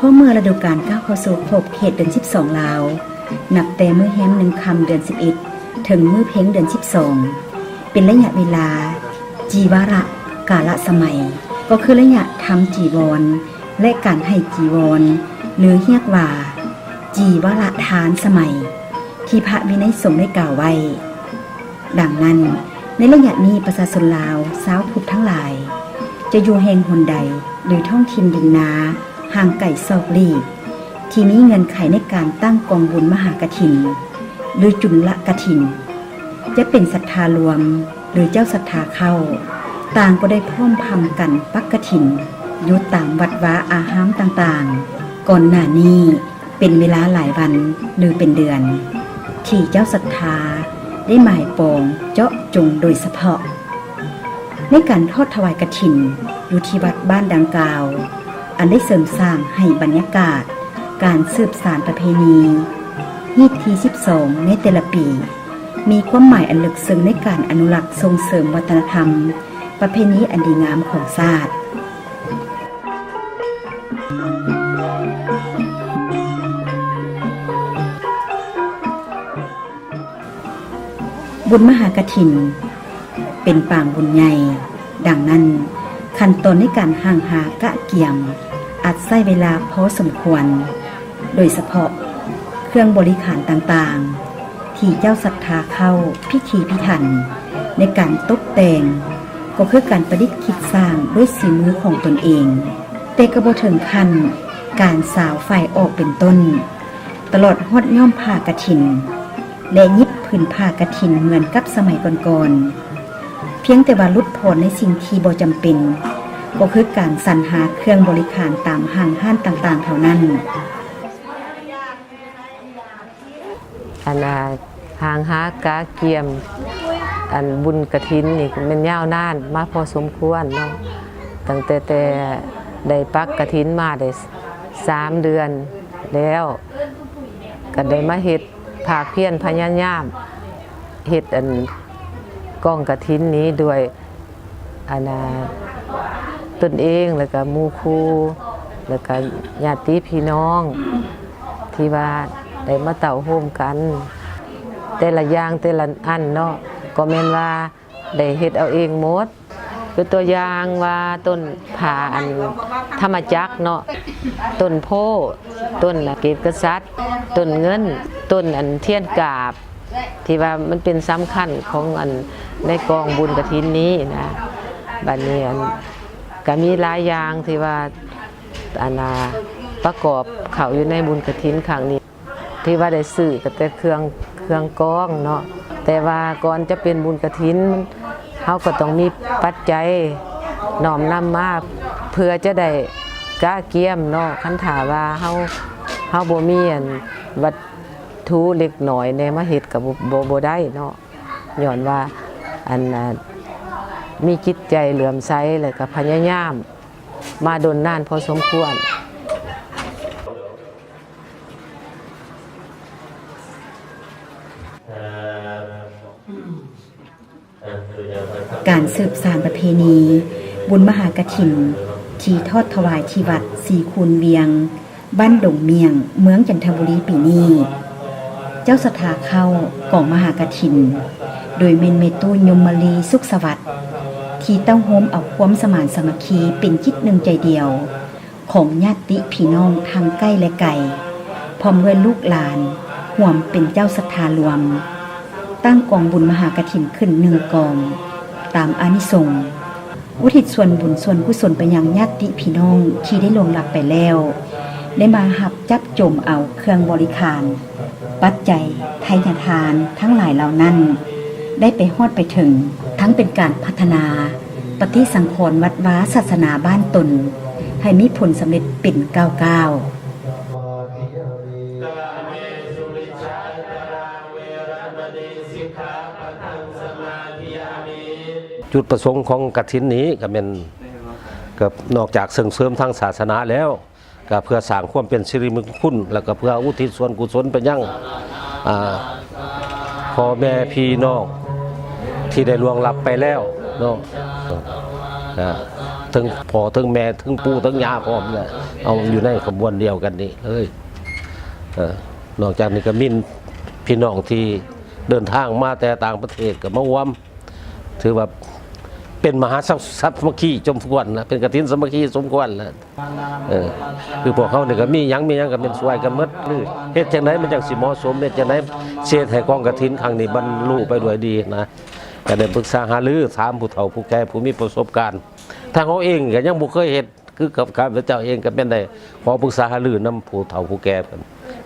ກໍເມື່ອລະດູການກ້າວເຂົ້າສູ່ຂອບເຂດເດືອນສິບສອງລາວ, ນັບແຕ່ມື້ແຮມໜຶ່ງຄ່ຳເດືອນສິບເອັດ ເຖິງມື້ເພັງເດືອນສິບສອງ ເປັນໄລຍະເວລາຈີວະລະກາລະສະໄໝ, ກໍຄືໄລຍະທຳຈີວອນ ແລະ ການໃຫ້ຈີວອນ ຫຼື ຮຽກວ່າ ຈີວະລະທານສະໄໝ ທີ່ພະວິໄນສົງໄດ້ກ່າວໄວ້. ດັ່ງນັ້ນ, ໃນໄລຍະນີ້ປະຊາຊົນລາວຊາວພຸດທັງຫຼາຍ ຈະຢູ່ແຫ່ງຫົນໃດ ຫຼື ທ້ອງຖິ່ນດິນນາຫ່າງໄກສອກຫຼີກ ທີ່ມີເງື່ອນໄຂໃນການຕັ້ງກອງບຸນມະຫາກະຖິນ ຫຼື ຈຸນລະກະຖິນ, ຈະເປັນສັດທາລວມ ຫຼື ເຈົ້າສັດທາເຂົ້າ, ຕ່າງກໍໄດ້ພ້ອມພຳກັນປັກກະຖິນຢູ່ຕາມວັດວາອາຮາມຕ່າງໆ. ກ່ອນໜ້ານີ້ເປັນເວລາຫຼາຍວັນ ຫຼື ເປັນເດືອນ ທີ່ເຈົ້າສັດທາໄດ້ໝາຍປອງເຈາະຈົງໂດຍສະເພາະ ໃນການທອດຖວາຍກະຖິນຢູ່ທີ່ວັດບ້ານດັ່ງກ່າວ, ອັນໄດ້ເສີມສ້າງໃຫ້ບັນຍາກາດການສືບສານປະເພນີຮີດທີສິບສອງໃນແຕ່ລະປີ ມີຄວາມໝາຍອັນເລິກເຊິ່ງໃນການອະນຸລັກສົ່ງເສີມວັດທະນະທຳປະເພນີອັນດີງາມຂອງຊາດ. ບຸນມະຫາກະຖິນເປັນປາງບຸນໃຫຍ່, ດັ່ງນັ້ນ, ຂັ້ນຕອນໃນການຮັ່ງຫາກະກຽມອາດໃຊ້ເວລາພໍສົມຄວນ, ໂດຍສະເພາະເຄື່ອງບໍລິຂານຕ່າງໆ ທີ່ເຈົ້າສັດທາເຂົ້າພິຖີພິຖັນໃນການຕົກແຕ່ງ ກໍຄືການປະດິດຄິດສ້າງດ້ວຍສີມືຂອງຕົນເອງ, ແຕ່ກໍບໍ່ເຖິງຂັ້ນການສາວຝ້າຍອອກເປັນຕົ້ນ, ຕະຫຼອດຮອດຍ້ອມຜ້າກະຖິນ ແລະ ຫຍິບຜືນຜ້າກະຖິນເໝືອນກັບສະໄໝກ່ອນໆ, ພຽງແຕ່ວ່າຫຼຸດຜ່ອນໃນສິ່ງທີ່ບໍ່ຈຳເປັນ, ກໍຄືການສັນຫາເຄື່ອງບໍລິຂານຕາມຫ້າງຮ້ານຕ່າງໆເທົ່ານັ້ນ. ອັນນ່າ ຮ່າງຫາກະກຽມ ອັນບຸນກະຖິນນີ້ແມ່ນຍາວນານມາພໍສົມຄວນເນາະ, ຕັ້ງແຕ່ ແຕ່ໄດ້ປັກກະຖິນມາໄດ້ສາມເດືອນແລ້ວ, ກໍໄດ້ມາເຮັດພາກພຽນພະຍາຍາມເຮັດອັນກອງກະຖິນນີ້ດ້ວຍ ອັນນ່າ ຕົນເອງ ແລ້ວກະໝູ່ຄູ່ ແລ້ວກະຍາດຕິພີ່ນ້ອງ ທີ່ວ່າໄດ້ມາເຕົ້າໂຮມກັນ ແຕ່ລະຢ່າງແຕ່ລະອັນເນາະ ກໍແມ່ນວ່າໄດ້ເຮັດເອົາເອງໝົດ ຍົກຕົວຢ່າງວ່າຕົ້ນຜ້າອັນທຳມະຈັກເນາະ ຕົ້ນໂພ ຕົ້ນເກດກະສັດ ຕົ້ນເງິນ ຕົ້ນອັນທຽນກາບ ທີ່ວ່າມັນເປັນສຳຄັນຂອງອັນໃນກອງບຸນກະຖິນນີ້ນະ. ບັດນີ້ອັນກະມີຫຼາຍຢ່າງທີ່ວ່າອັນນ່າປະກອບເຂົ້າຢູ່ໃນບຸນກະຖິນຄັ້ງນີ້ ທີ່ວ່າໄດ້ຊື້ກໍແຕ່ເຄື່ອງ ເຄື່ອງກອງເນາະ ແຕ່ວ່າກ່ອນຈະເປັນບຸນກະຖິນ ເຮົາກໍຕ້ອງມີປັດໄຈນ້ອມນຳມາ ເພື່ອຈະໄດ້ກະກຽມເນາະ ຄັນຖ້າວ່າເຮົາ ເຮົາບໍ່ມີອັນວັດ ຖືເລັກນ້ອຍແດ່ມາເຮັດກໍບໍ່ ບໍ່ ບໍ່ໄດ້ເນາະ ຍ້ອນວ່າອັນ ອາ ມີຈິດໃຈເຫຼື້ອມໃສ ແລ້ວກໍພະຍາຍາມມາດົນນານພໍສົມຄວນ. ການສືບສານປະເພນີບຸນມະຫາກະຖິນ ທີ່ທອດຖວາຍທີ່ວັດສີຄູນວຽງ ບ້ານດົງມ້ຽງ ເມືອງຈັນທະບູລີປີນີ້, ເຈົ້າສັດທາເຄົ້າກອງມະຫາກະຖິນ ໂດຍແມ່ນແມ່ຕູ້ຍົມມະລີ ສຸກສະຫວັດ ທີ່ເຕົ້າໂຮມເອົາຄວາມສະໝານສາມັກຄີເປັນຈິດໜຶ່ງໃຈດຽວ ຂອງຍາດຕິພີ່ນ້ອງທັງໃກ້ ແລະ ໄກ, ພ້ອມດ້ວຍລູກຫຼານ ຮ່ວມເປັນເຈົ້າສັດທາລວມ, ຕັ້ງກອງບຸນມະຫາກະຖິນຂຶ້ນໜຶ່ງກອງ ຕາມອານິສົງ, ອຸທິດສ່ວນບຸນສ່ວນກຸສົນໄປຍັງຍາດຕິພີ່ນ້ອງທີ່ໄດ້ລ່ວງລັບໄປແລ້ວ, ໄດ້ມາຮັບຈັບໂຈມເອົາເຄື່ອງບໍລິຂານ, ປັດໄຈ, ໄທຍະທານທັງຫຼາຍເຫຼົ່ານັ້ນ ໄດ້ໄປຮອດໄປເຖິງ, ທັງເປັນການພັດທະນາ ປະຕິສັງຂອນວັດວາສາສະໜາບ້ານຕົນ ໃຫ້ມີຜົນສຳເລັດເປັນກ້າວໆ. ຈຸດປະສົງຂອງກະຖິນນີ້ກໍແມ່ນ ກໍນອກຈາກສົ່ງເສີມທາງສາສະໜາແລ້ວ ກໍເພື່ອສ້າງຄວາມເປັນສິລິມຸງຄຸນ ແລ້ວກໍເພື່ອອຸທິດສ່ວນກຸສົນໄປຍັງ ອ່າ ພໍ່ແມ່ພີ່ນ້ອງທີ່ໄດ້ລ່ວງລັບໄປແລ້ວເນາະ ອ່າ ທັງພໍ່ທັງແມ່ ທັງປູ່ທັງຍ່າພ້ອມແຫຼະ ເອົາຢູ່ໃນຂະບວນດຽວກັນນີ້ເລີຍ. ເອີ ນອກຈາກນີ້ກໍມີພີ່ນ້ອງທີ່ເດີນທາງມາແຕ່ຕ່າງປະເທດກໍມາຮ່ວມ ຖືວ່າເປັນມະຫາສາ ສາມັກຄີສົມຄວນນະ ເປັນກະຖິນສາມັກຄີສົມຄວນນະ. ເອີ ຄືພວກເຮົານີ້ກໍມີຫຍັງ ມີຫຍັງກໍແມ່ນຊ່ວຍກັນໝົດ ຫຼືເຮັດຈັ່ງໃດມັນຈັ່ງຊິເໝາະສົມ ເຮັດຈັ່ງໃດຊິເຮັດໃຫ້ກອງກະຖິນຄັ້ງນີ້ບັນລຸໄປດ້ວຍດີນະ. ກໍໄດ້ປຶກສາຫາລື ຖາມຜູ້ເຖົ້າຜູ້ແກ່ຜູ້ມີປະສົບການ ທາງເຮົາເອງກໍຍັງບໍ່ເຄີຍເຮັດ ຄືກັບຂ້າພະເຈົ້າເອງກໍແມ່ນໄດ້ຂໍປຶກສາຫາລືນຳຜູ້ເຖົ້າຜູ້ແກ່ເພິ່ນ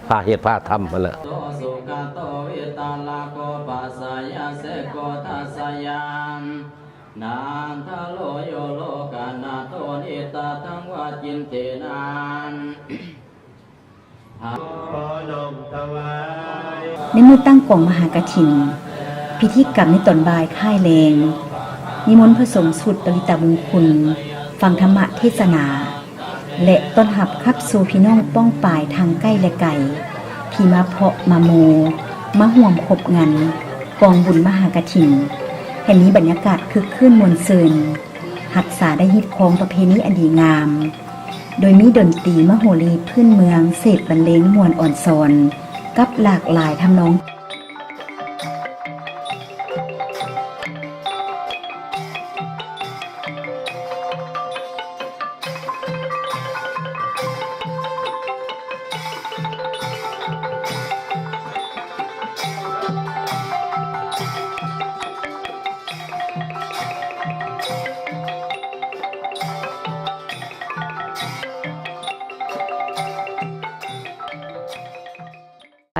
ພາເຮັດພາທຳຫັ້ນແຫຼະ. ໂສກະໂຕວິຕະລະໂກປັດສະຍາເສໂກທັດສະຍາ ນານທະໂລໂຍໂລກະນາໂທນິຕະທັງວາຈິນເຕນາ ໃນມື້ຕັ້ງກອງມະຫາກະຖິນ, ພິທີກຳໃນຕອນບ່າຍຄ້າຍແລງ, ນິມົນພະສົງຊຸດປະລິດຕະມຸງຄຸນ, ຟັງທຳມະເທດສະໜາ ແລະ ຕ້ອນຮັບຂັບສູ່ພີ່ນ້ອງປ້ອງປາຍທາງໃກ້ ແລະ ໄກ ທີ່ມາເພາະມາໂມ ມາຮ່ວມຄົບງັນກອງບຸນມະຫາກະຖິນ ໃຫ້ມີບັນຍາກາດຄຶກຄື້ນມ່ວນຊື່ນ, ຮັກສາໄດ້ຮີດຄອງປະເພນີອັນດີງາມ ໂດຍມີດົນຕີມະໂຫຣີພື້ນເມືອງເສບບັນເລງມ່ວນອອນຊອນ ກັບຫຼາກຫຼາຍທຳນອງ.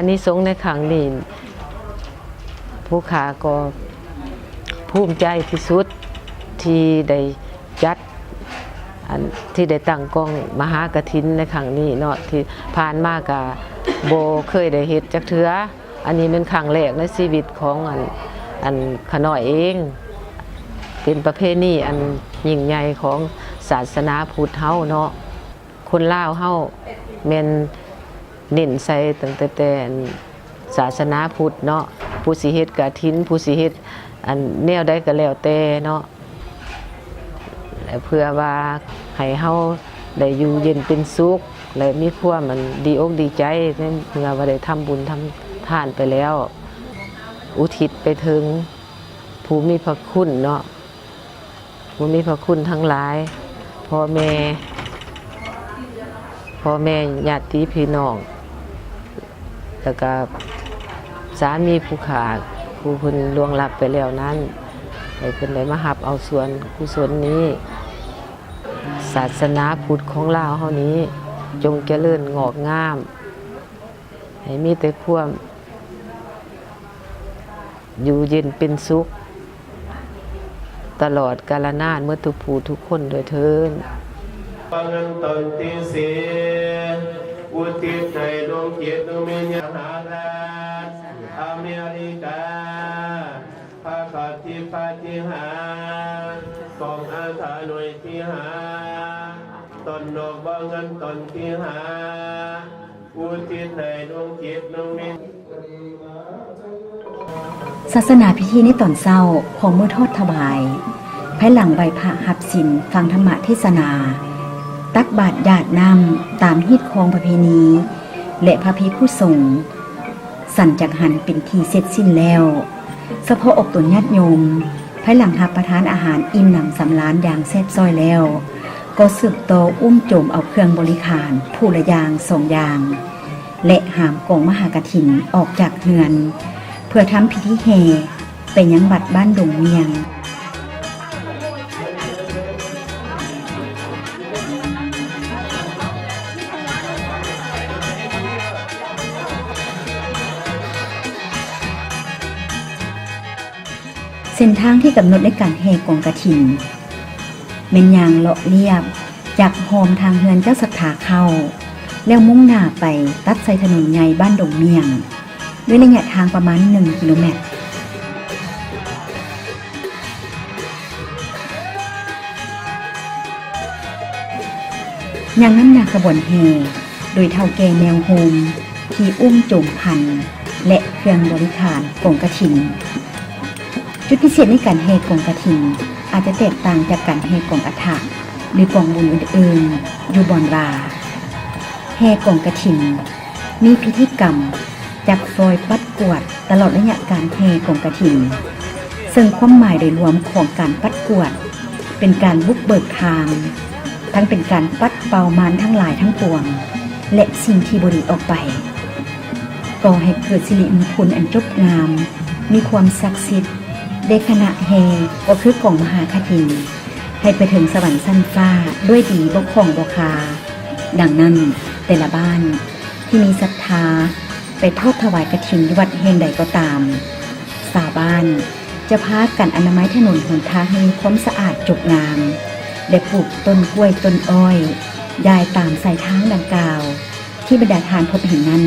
ອານິສົງໃນຄັ້ງນີ້ ຜູ້ຂ້າກໍພູມໃຈທີ່ສຸດທີ່ໄດ້ຈັດ ອັນ ທີ່ໄດ້ຕັ້ງກອງມະຫາກະຖິນໃນຄັ້ງນີ້ເນາະ ທີ່ຜ່ານມາກະບໍ່ເຄີຍໄດ້ເຮັດຈັກເທື່ອ. ອັນນີ້ແມ່ນຄັ້ງແລກໃນຊີວິດຂອງ ອັນ ອັນ ຂ້ານ້ອຍເອງ ເປັນປະເພນີອັນຍິ່ງໃຫຍ່ຂອງສາສະໜາພຸດເຮົາເນາະ. ຄົນລາວເຮົາແມ່ນເນັ້ນໃສ່ຕັ້ງແຕ່ ແຕ່ ອັນ ສາສະໜາພຸດເນາະ, ຜູ້ຊິເຮັດກະຖິນ ຜູ້ຊິເຮັດ ອັນ ແນວໃດກໍແລ້ວແຕ່ເນາະ ແລະ ເພື່ອວ່າໃຫ້ເຮົາໄດ້ຢູ່ເຢັນເປັນສຸກ ແລະ ມີຄວາມ ອັນ ດີອົກດີໃຈ ໃນເມື່ອວ່າໄດ້ທຳບຸນທຳທານໄປແລ້ວ ອຸທິດໄປເຖິງຜູ້ມີພະຄຸນເນາະ. ຜູ້ມີພະຄຸນທັງຫຼາຍ, ພໍ່ແມ່, ພໍ່ແມ່, ຍາດຕິພີ່ນ້ອງ ແລ້ວກະສາມີຜູ້ຂ້າ ຜູ້ເພິ່ນລ່ວງລັບໄປແລ້ວນັ້ນ ໃຫ້ເພິ່ນໄດ້ມາຮັບເອົາສ່ວນກຸສົນນີ້. ສາສະໜາພຸດຂອງລາວເຮົານີ້ ຈົ່ງຈະເລີນງອກງາມ, ໃຫ້ມີແຕ່ຄວາມ ຢູ່ເຢັນເປັນສຸກຕະຫຼອດກາລະນານ ໝົດທຸກຜູ້ທຸກຄົນດ້ວຍເທີ້ນ. ຟັງຕອນທີສີ່ ອຸທິດໃຫ້ດວງຈິດດວງວິນຍານ ສະຫະລັດ ອາເມລິກາ ພະຄາທິບາດທີຫ້າ ກອງອາສາໜ່ວຍທີຫ້າ ຕົ້ນດອກບໍ່ເງິນຕົ້ນທີຫ້າ ອຸທິດໃຫ້ດວງຈິດດວງວິນ ສາສະໜາພິທີໃນຕອນເຊົ້າຂອງມື້ທອດຖວາຍ, ພາຍຫຼັງໄຫວ້ພະຮັບສິນ, ຟັງທຳມະເທດສະໜາ, ຕັກບາດຢາດນ້ຳຕາມຮີດຄອງປະເພນີ ແລະ ພະພິກຂຸສົງ, ສັນຈັກຫັນເປັນທີ່ເສັດສິ້ນແລ້ວ. ສະເພາະອອກຕົນຍາດໂຍມ ພາຍຫຼັງຮັບປະທານອາຫານອີ່ມໜຳສຳລານຢ່າງແຊບຊ້ອຍແລ້ວ, ກໍສືບຕໍ່ອຸ້ມໂຈມເອົາເຄື່ອງບໍລິຂານຜູ້ລະຢ່າງສອງຢ່າງ ແລະ ຫາມກອງມະຫາກະຖິນອອກຈາກເຮືອນ ເພື່ອທຳພິທີແຫ່ໄປຍັງວັດບ້ານດົງໝ້ຽງ. ເສັ້ນທາງທີ່ກຳນົດໃນການແຫ່ກອງກະຖິນ ແມ່ນຍ່າງເລາະລຽບຈາກຮ່ອມທາງເຮືອນເຈົ້າສັດທາເຂົ້າ ແລ້ວມຸ່ງໜ້າໄປຕັດໃສ່ຖະໜົນໃຫຍ່ບ້ານດົງໝ້ຽງ ດ້ວຍໄລຍະທາງປະມານໜຶ່ງກິໂລແມັດ. ຍ່າງນຳໜ້າຂະບວນແຫ່ໂດຍເຖົ້າແກ່ແນວໂຮມທີ່ອຸ້ມໂຈມພັນ ແລະ ເຄື່ອງບໍລິຂານກອງກະຖິນ. ຈຸດພິເສດໃນການແຫ່ກອງກະຖິນອາດຈະແຕກຕ່າງຈາກການແຫ່ກອງອັດຖະ ຫຼືກອງບຸນອື່ນໆ ຢູ່ບ່ອນວ່າແຫ່ກອງກະຖິນ ມີພິທີກຳຈັບຟອຍປັດກວາດຕະຫຼອດໄລຍະການແຫ່ກອງກະຖິນ, ເຊິ່ງຄວາມໝາຍໂດຍລວມຂອງການປັດກວາດ ເປັນການບຸກເບີກທາງ, ທັງເປັນການປັດເປົ່າມານທັງຫຼາຍທັງປວງ ແລະ ສິ່ງທີ່ບໍ່ດີອອກໄປ, ກໍ່ໃຫ້ເກີດສິລິມຸງຄຸນອັນຈົບງາມ, ມີຄວາມສັກສິດ, ແລະ ຄະນະແຫ່ກໍຄືກອງມະຫາກະຖິນ ໃຫ້ໄປເຖິງສະຫວັນຊັ້ນຟ້າດ້ວຍດີບໍ່ຂ້ອງບໍ່ຄາ. ດັ່ງນັ້ນ, ແຕ່ລະບ້ານທີ່ມີສັດທາໄປທອດຖວາຍກະຖິນຢູ່ວັດແຫ່ງໃດກໍຕາມ, ຊາວບ້ານຈະພາກັນອະນາໄມຖະໜົນຫົນທາງໃຫ້ມີຄວາມສະອາດຈົບງາມ ແລະ ປູກຕົ້ນກ້ວຍຕົ້ນອ້ອຍ ຢາຍຕາມສາຍທາງດັ່ງກ່າວ ທີ່ບັນດາທ່ານພົບເຫັນນັ້ນ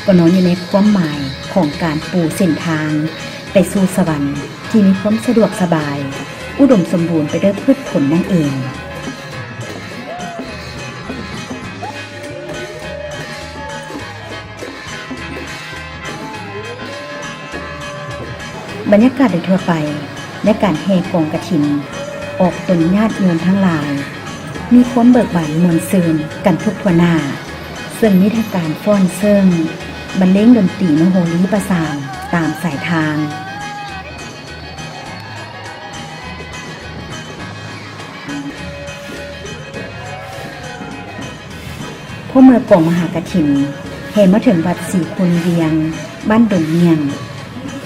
ກໍນອນຢູ່ໃນຄວາມໝາຍຂອງການປູເສັ້ນທາງໄປສູ່ສະຫວັນທີ່ມີຄວາມສະດວກສະບາຍ, ອຸດົມສົມບູນໄປດ້ວຍພືດຜົນນັ້ນເອງ. ບັນຍາກາດໂດຍທົ່ວໄປໃນການແຫ່ກອງກະຖິນອອກຕົນຍາດໂຍມທັງຫຼາຍ ມີຄວາມເບີກບານມ່ວນຊື່ນກັນທຸກທົ່ວໜ້າ, ເຊິ່ງມີທັງການຟ້ອນເສີງ, ບັນເລງດົນຕີມະໂຫຣີປະສານຕາມສາຍທາງ. ພໍເມື່ອກອງມະຫາກະຖິນແຫ່ມາເຖິງວັດສີຄູນວຽງ ບ້ານດົງໝ້ຽງ,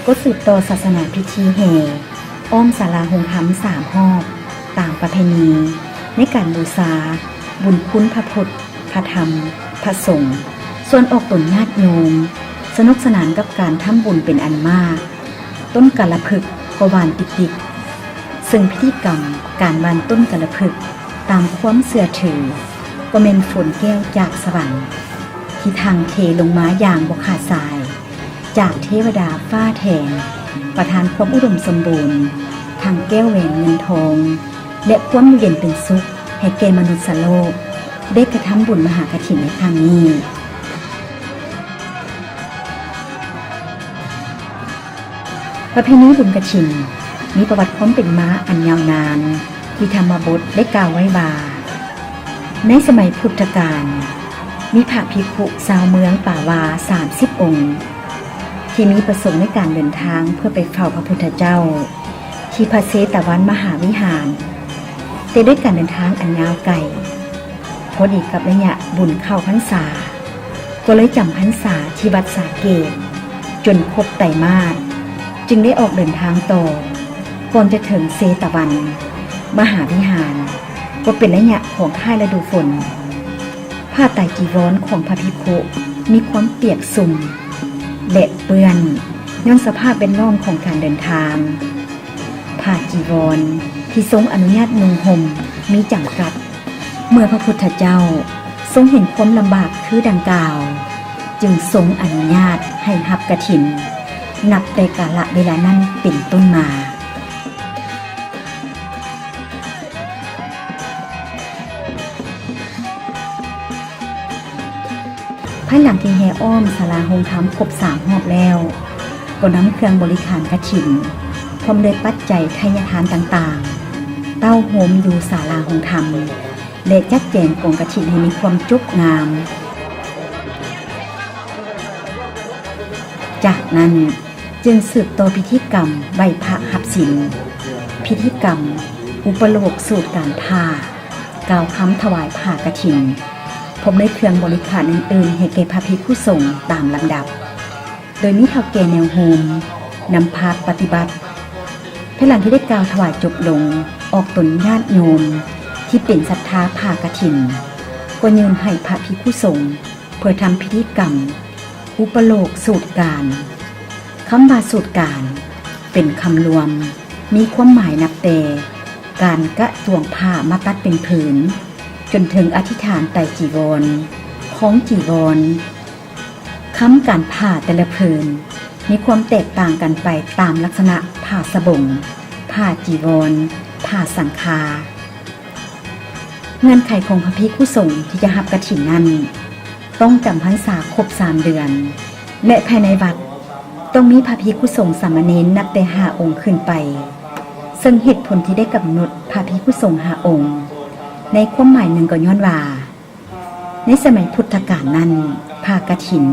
ກໍສືບຕໍ່ສາສະໜາພິທີແຫ່ອ້ອມສາລາໂຮງທຳສາມຮອບຕາມປະເພນີ ໃນການບູຊາບຸນຄຸນພະພຸດ, ພະທຳ, ພະສົງ. ສ່ວນອອກຕົນຍາດໂຍມສະໜຸກສະໜານກັບການທຳບຸນເປັນອັນມາກ. ຕົ້ນກາລະພຶກກໍຫວ່ານຕິກໆ, ເຊິ່ງພິທີກຳການຫວ່ານຕົ້ນກາລະພຶກຕາມຄວາມເຊື່ອຖື ກໍແມ່ນຝົນແກ້ວຈາກສະຫວັນ ທີ່ຖັ່ງເທລົງມາຢ່າງບໍ່ຂາດສາຍ ຈາກເທວະດາຟ້າແຖມ ປະທານຄວາມອຸດົມສົມບູນ ທັງແກ້ວແຫວນເງິນທອງ ແລະ ຄວາມຢູ່ເຢັນເປັນສຸກໃຫ້ແກ່ມະນຸດສະໂລກ ໄດ້ກະທຳບຸນມະຫາກະຖິນໃນຄັ້ງນີ້. ປະເພນີບຸນກະຖິນມີປະຫວັດຄວາມເປັນມາອັນຍາວນານ ທີ່ທຳມະບົດໄດ້ກ່າວໄວ້ວ່າ ໃນສະໄໝພຸດທະການ ມີພະພິກຂຸຊາວເມືອງປາວາສາມສິບອົງ ທີ່ມີປະສົງໃນການເດີນທາງເພື່ອໄປເຝົ້າພະພຸດທະເຈົ້າ ທີ່ພະເຊຕະວັນມະຫາວິຫານ, ແຕ່ດ້ວຍການເດີນທາງອັນຍາວໄກ, ພໍດີກັບໄລຍະບຸນເຂົ້າພັນສາ, ກໍເລີຍຈຳພັນສາທີ່ວັດສາເກດ ຈົນຄົບໄຕມາດ, ຈຶ່ງໄດ້ອອກເດີນທາງຕໍ່. ກ່ອນຈະເຖິງເຊຕະວັນມະຫາວິຫານ, ກໍເປັນໄລຍະຂອງທ້າຍລະດູຝົນ. ຜ້າໄຕຈີວອນຂອງພະພິກຂຸມີຄວາມປຽກຊຸ່ມ ແລະ ເປື້ອນ ຍ້ອນສະພາບແວດລ້ອມຂອງການເດີນທາງ. ຜ້າຈີວອນທີ່ຊົງອະນຸຍາດນຸ່ງຫົ່ມມີຈຳກັດ. ເມື່ອພະພຸດທະເຈົ້າຊົງເຫັນຄວາມລຳບາກຄືດັ່ງກ່າວ, ຈຶ່ງຊົງອະນຸຍາດໃຫ້ຮັບກະຖິນ ນັບແຕ່ກາລະເວລານັ້ນເປັນຕົ້ນມາ. ພາຍຫຼັງທີ່ແຫ່ອ້ອມສາລາໂຮງທຳຄົບສາມຮອບແລ້ວ, ກໍນຳເຄື່ອງບໍລິຂານກະຖິນ ພ້ອມດ້ວຍປັດໄຈໄທຍະທານຕ່າງໆ ເຕົ້າໂຮມຢູ່ສາລາໂຮງທຳ ແລະ ຈັດແຈງກອງກະຖິນໃຫ້ມີຄວາມຈົບງາມ. ຈາກນັ້ນຈຶ່ງສືບຕໍ່ພິທີກຳໄຫວ້ພະຮັບສິນ, ພິທີກຳອຸປະໂລກສູດການຜ່າ, ກ່າວຄຳຖວາຍຜ້າກະຖິນ, ພ້ອມດ້ວຍເຄື່ອງບໍລິຂານອື່ນໆ ໃຫ້ແກ່ພະພິກຂຸສົງຕາມລຳດັບ. ໂດຍມີເຖົ້າແກ່ແນວໂຮມນຳພາປະຕິບັດ. ພາຍຫຼັງທີ່ໄດ້ກ່າວຖວາຍຈົບລົງ, ອອກຕົນຍາດໂຍມທີ່ເປັນສັດທາຜ້າກະຖິນ ກໍຍື່ນໃຫ້ພະພິກຂຸສົງເພື່ອທຳພິທີກຳອຸປະໂລກສູດການ. ຄຳວ່າສູດການເປັນຄຳລວມ, ມີຄວາມໝາຍນັບແຕ່ການກະຕວງຜ້າມາຕັດເປັນຜືນ, ຈົນເຖິງອະທິຖານໄຕຈີວອນ, ຄອງຈີວອນ. ຄຳການຜ້າແຕ່ລະຜືນມີຄວາມແຕກຕ່າງກັນໄປຕາມລັກສະນະຜ້າສະບົງ, ຜ້າຈີວອນ, ຜ້າສັງຄາ. ເງື່ອນໄຂຂອງພະພິກຂຸສົງທີ່ຈະຮັບກະຖິນນັ້ນ ຕ້ອງຈຳພັນສາຄົບສາມເດືອນ ແລະ ພາຍໃນວັດຕ້ອງມີພະພິກຂຸສົງສາມະເນນນັບແຕ່ຫ້າອົງຂຶ້ນໄປ. ເຊິ່ງເຫດຜົນທີ່ໄດ້ກຳນົດພະພິກຂຸສົງຫ້າອົງ ໃນຄວາມໝາຍໜຶ່ງກໍຍ້ອນວ່າ ໃນສະໄໝພຸດທະການນັ້ນ ຜ້າກະຖິນ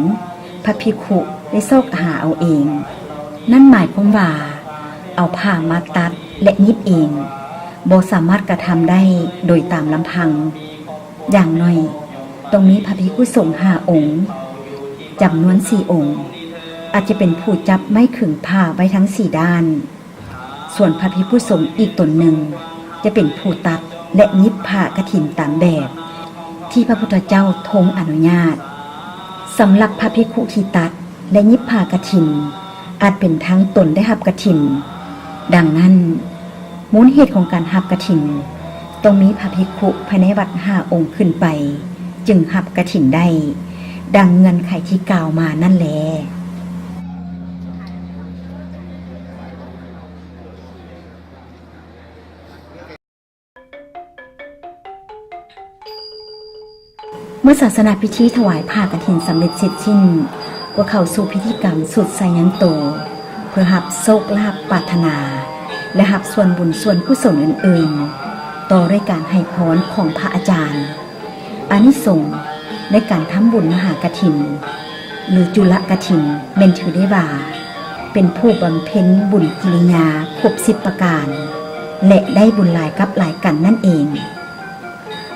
ພະພິກຂຸໄດ້ຊອກຫາເອົາເອງ. ນັ້ນໝາຍຄວາມວ່າ ເອົາຜ້າມາຕັດ ແລະ ຫຍິບເອງ, ບໍ່ສາມາດກະທຳໄດ້ໂດຍຕາມລຳພັງ. ຢ່າງໜ້ອຍຕ້ອງມີພະພິກຂຸສົງຫ້າອົງ, ຈຳນວນສີ່ອົງ ອາດຈະເປັນຜູ້ຈັບໄມ້ຂຶງຜ້າໄວ້ທັງສີ່ດ້ານ. ສ່ວນພະພິກຂຸສົງອີກຕົນໜຶ່ງ ຈະເປັນຜູ້ຕັດ ແລະ ຫຍິບຜ້າກະຖິນຕາມແບບທີ່ພະພຸດທະເຈົ້າຊົງອະນຸຍາດ. ສຳລັບພະພິກຂຸທີ່ຕັດ ແລະ ຫຍິບຜ້າກະຖິນ ອາດເປັນທັງຕົນໄດ້ຮັບກະຖິນ. ດັ່ງນັ້ນ, ມູນເຫດຂອງການຮັບກະຖິນ ຕ້ອງມີພະພິກຂຸພາຍໃນວັດຫ້າອົງຂຶ້ນໄປ ຈຶ່ງຮັບກະຖິນໄດ້ ດັ່ງເງື່ອນໄຂທີ່ກ່າວມານັ້ນແລ. ເມື່ອສາສະໜາພິທີຖວາຍຜ້າກະຖິນສຳເລັດເສັດສິ້ນ, ກໍເຂົ້າສູ່ພິທີກຳສຸດໄຊຍັນໂຕ ເພື່ອຮັບໂຊກລາບປາດຖະໜາ ແລະ ຮັບສ່ວນບຸນສ່ວນກຸສົນອື່ນໆ ຕໍ່ດ້ວຍການໃຫ້ພອນຂອງພະອາຈານ. ອານິສົງໃນການທຳບຸນມະຫາກະຖິນ ຫຼື ຈຸລະກະຖິນ ແມ່ນຖືໄດ້ວ່າ ເປັນຜູ້ບຳເພັນບຸນກິລິຍາຄົບສິບປະການ ແລະ ໄດ້ບຸນຫຼາຍກັບຫຼາຍກັນນັ້ນເອງ.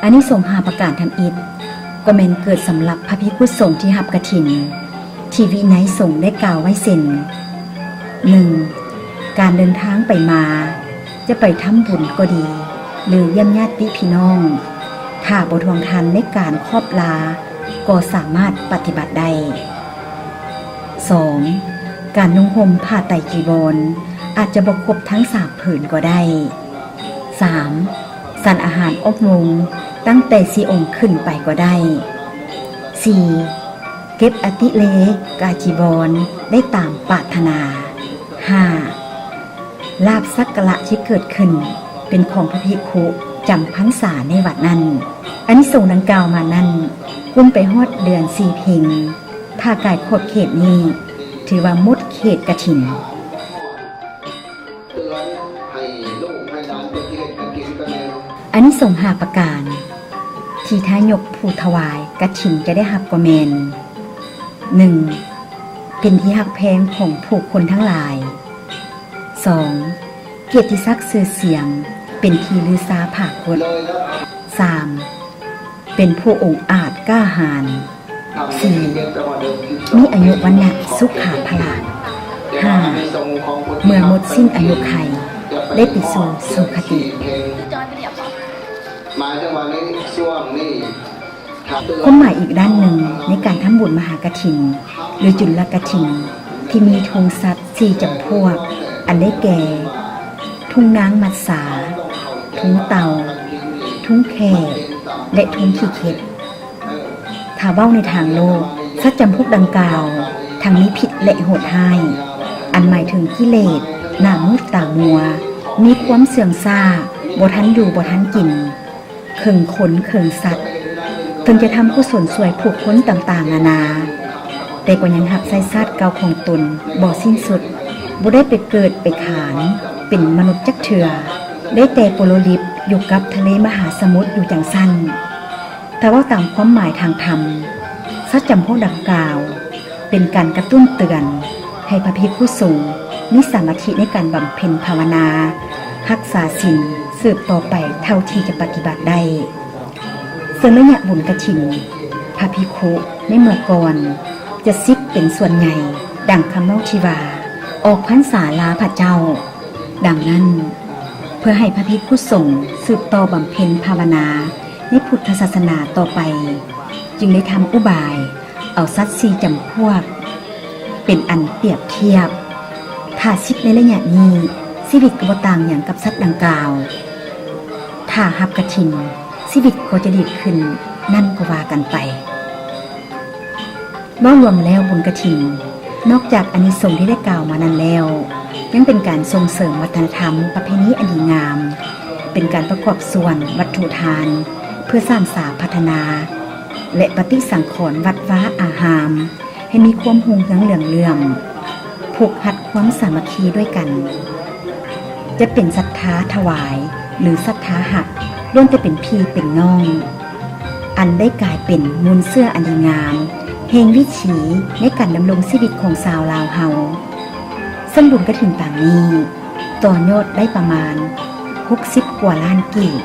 ອານິສົງຫ້າປະການທຳອິດ ກໍແມ່ນເກີດສຳລັບພະພິກຂຸສົງທີ່ຮັບກະຖິນ ທີ່ວິໄນສົງໄດ້ກ່າວໄວ້ເຊັ່ນ: ໜຶ່ງ ການເດີນທາງໄປມາ ຈະໄປທຳບຸນກໍດີ ຫຼື ຢ້ຽມຍາດຕິພີ່ນ້ອງ ຖ້າບໍ່ທວງທານໃນການຂອບລາ ກໍສາມາດປະຕິບັດໄດ້. ສອງ ການນຸ່ງຫົ່ມຜ້າໄຕຈີວອນ ອາດຈະບໍ່ຄົບທັງສາມຜືນກໍໄດ້. ສາມ ສັນອາຫານອົບໂມງຕັ້ງແຕ່ສີ່ອົງຂຶ້ນໄປກໍໄດ້. ສີ່ ເກັບອະຕິເລກາຈີວອນໄດ້ຕາມປາດຖະໜາ. ຫ້າ ລາບສັກກາລະທີ່ເກີດຂຶ້ນເປັນຂອງພະພິກຂຸຈຳພັນສາໃນວັດນັ້ນ. ອານິສົງດັ່ງກ່າວມານັ້ນ ກຸ້ມໄປຮອດເດືອນສີ່ເພັງ. ຖ້າກາຍຂອບເຂດນີ້ ຖືວ່າໝົດເຂດກະຖິນ. ອານິສົງຫ້າປະການ ທີ່ທາຍົກຜູ້ຖວາຍກະຖິນຈະໄດ້ຮັບກໍແມ່ນ: ໜຶ່ງ ເປັນທີ່ຮັກແພງຂອງຜູ້ຄົນທັງຫຼາຍ. ສອງ ກຽດຕິສັກຊື່ສຽງເປັນທີ່ລືຊາຜາກົດ. ສາມ ເປັນຜູ້ອົງອາດກ້າຫານ. ສີ່ ມີອາຍຸວັນນະສຸຂາພະລະ. ຫ້າ ເມື່ອໝົດສິ້ນອາຍຸໄຂ ໄດ້ໄປສູ່ສຸຄະຕິ. ຄວາມໝາຍອີກດ້ານໜຶ່ງໃນການທຳບຸນມະຫາກະຖິນ ຫຼື ຈຸນລະກະຖິນ ທີ່ມີທຸງສັດສີ່ຈຳພວກ ອັນໄດ້ແກ່ ທຸງນາງມັດສາ, ທຸງເຕົ່າ, ທຸງແຂ້ ແລະ ທຸງຂີ້ເຂັດ. ຖ້າເວົ້າໃນທາງໂລກ, ສັດຈຳພວກດັ່ງກ່າວທັງມີພິດ ແລະ ໂຫດຮ້າຍ, ອັນໝາຍເຖິງກິເລດ, ໜ້າມືດຕາມົວ, ມີຄວາມເຊື່ອງຊ້າ, ບໍ່ທັນຢູ່ບໍ່ທັນກິນ, ເຄິ່ງຄົນເຄິ່ງສັດ, ເຖິງຈະທຳກຸສົນຊ່ວຍຜູ້ຄົນຕ່າງໆນານາ, ແຕ່ກໍຍັງຮັບໃຊ້ຊາດເກົ່າຂອງຕົນບໍ່ສິ້ນສຸດ, ບໍ່ໄດ້ໄປເກີດໄປຂານເປັນມະນຸດຈັກເທື່ອ, ໄດ້ແຕ່ປົວໂລລິບຢູ່ກັບທະເລມະຫາສະໝຸດຢູ່ຈັ່ງຊັ້ນ. ຖ້າເວົ້າຕາມຄວາມໝາຍທາງທຳ, ສັດຈຳພວກດັ່ງກ່າວ ເປັນການກະຕຸ້ນເຕືອນໃຫ້ພະພິກຂຸສົງມີສະມາທິໃນການບຳເພັນພາວະນາ, ຮັກສາສິນສືບຕໍ່ໄປເທົ່າທີ່ຈະປະຕິບັດໄດ້. ເຊິ່ງໄລຍະບຸນກະຖິນ ພະພິກຂຸໃນເມື່ອກ່ອນຈະສິກເປັນສ່ວນໃຫຍ່, ດັ່ງຄຳເວົ້າທີ່ວ່າ ອອກພັນສາລາພະເຈົ້າ. ດັ່ງນັ້ນ, ເພື່ອໃຫ້ພະພິກຂຸສົງສືບຕໍ່ບຳເພັນພາວະນາໃນພຸດທະສາສະໜາຕໍ່ໄປ, ຈຶ່ງໄດ້ທຳອຸບາຍ ເອົາສັດສີ່ຈຳພວກເປັນອັນປຽບທຽບ. ຖ້າສິກໃນໄລຍະນີ້, ຊີວິດກໍບໍ່ຕ່າງຫຍັງກັບສັດດັ່ງກ່າວ. ຖ້າຮັບກະຖິນ, ຊີວິດກໍຈະດີຂຶ້ນ, ນັ້ນກໍວ່າກັນໄປ. ເວົ້າລວມແລ້ວ, ບຸນກະຖິນ ນອກຈາກອານິສົງທີ່ໄດ້ກ່າວມານັ້ນແລ້ວ, ຍັງເປັນການສົ່ງເສີມວັດທະນະທຳປະເພນີອັນດີງາມ, ເປັນການປະກອບສ່ວນວັດຖຸທານ ເພື່ອສ້າງສາພັດທະນາ ແລະ ປະຕິສັງຂອນວັດວາອາຮາມ ໃຫ້ມີຄວາມຮຸ່ງເຮືອງເຫຼືອງເຫຼື້ອມ, ຜູກຮັດຄວາມສາມັກຄີດ້ວຍກັນ. ຈະເປັນສັດທາຖວາຍ ຫຼື ສັດທາຮັບ ລ້ວນແຕ່ເປັນພີ່ເປັນນ້ອງ ອັນໄດ້ກາຍເປັນມູນເຊື້ອອັນດີງາມ ແຫ່ງວິຖີໃນການດຳລົງຊີວິດຂອງຊາວລາວເຮົາ. ເຊິ່ງບຸນກະຖິນປາງນີ້ຕໍ່ຍອດໄດ້ປະມານຫົກສິບກວ່າລ້ານກີບ.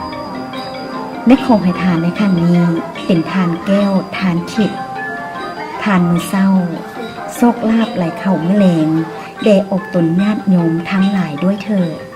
ແລະ ຂໍໃຫ້ທານໃນຄັ້ງນີ້ເປັນທານແກ້ວ ທານທິບ, ທານມື້ເຊົ້າ, ໂຊກລາບໄຫຼເຂົ້າມື້ແລງ ແດ່ອອກຕົນຍາດໂຍມທັງຫຼາຍດ້ວຍເທີ້ນ.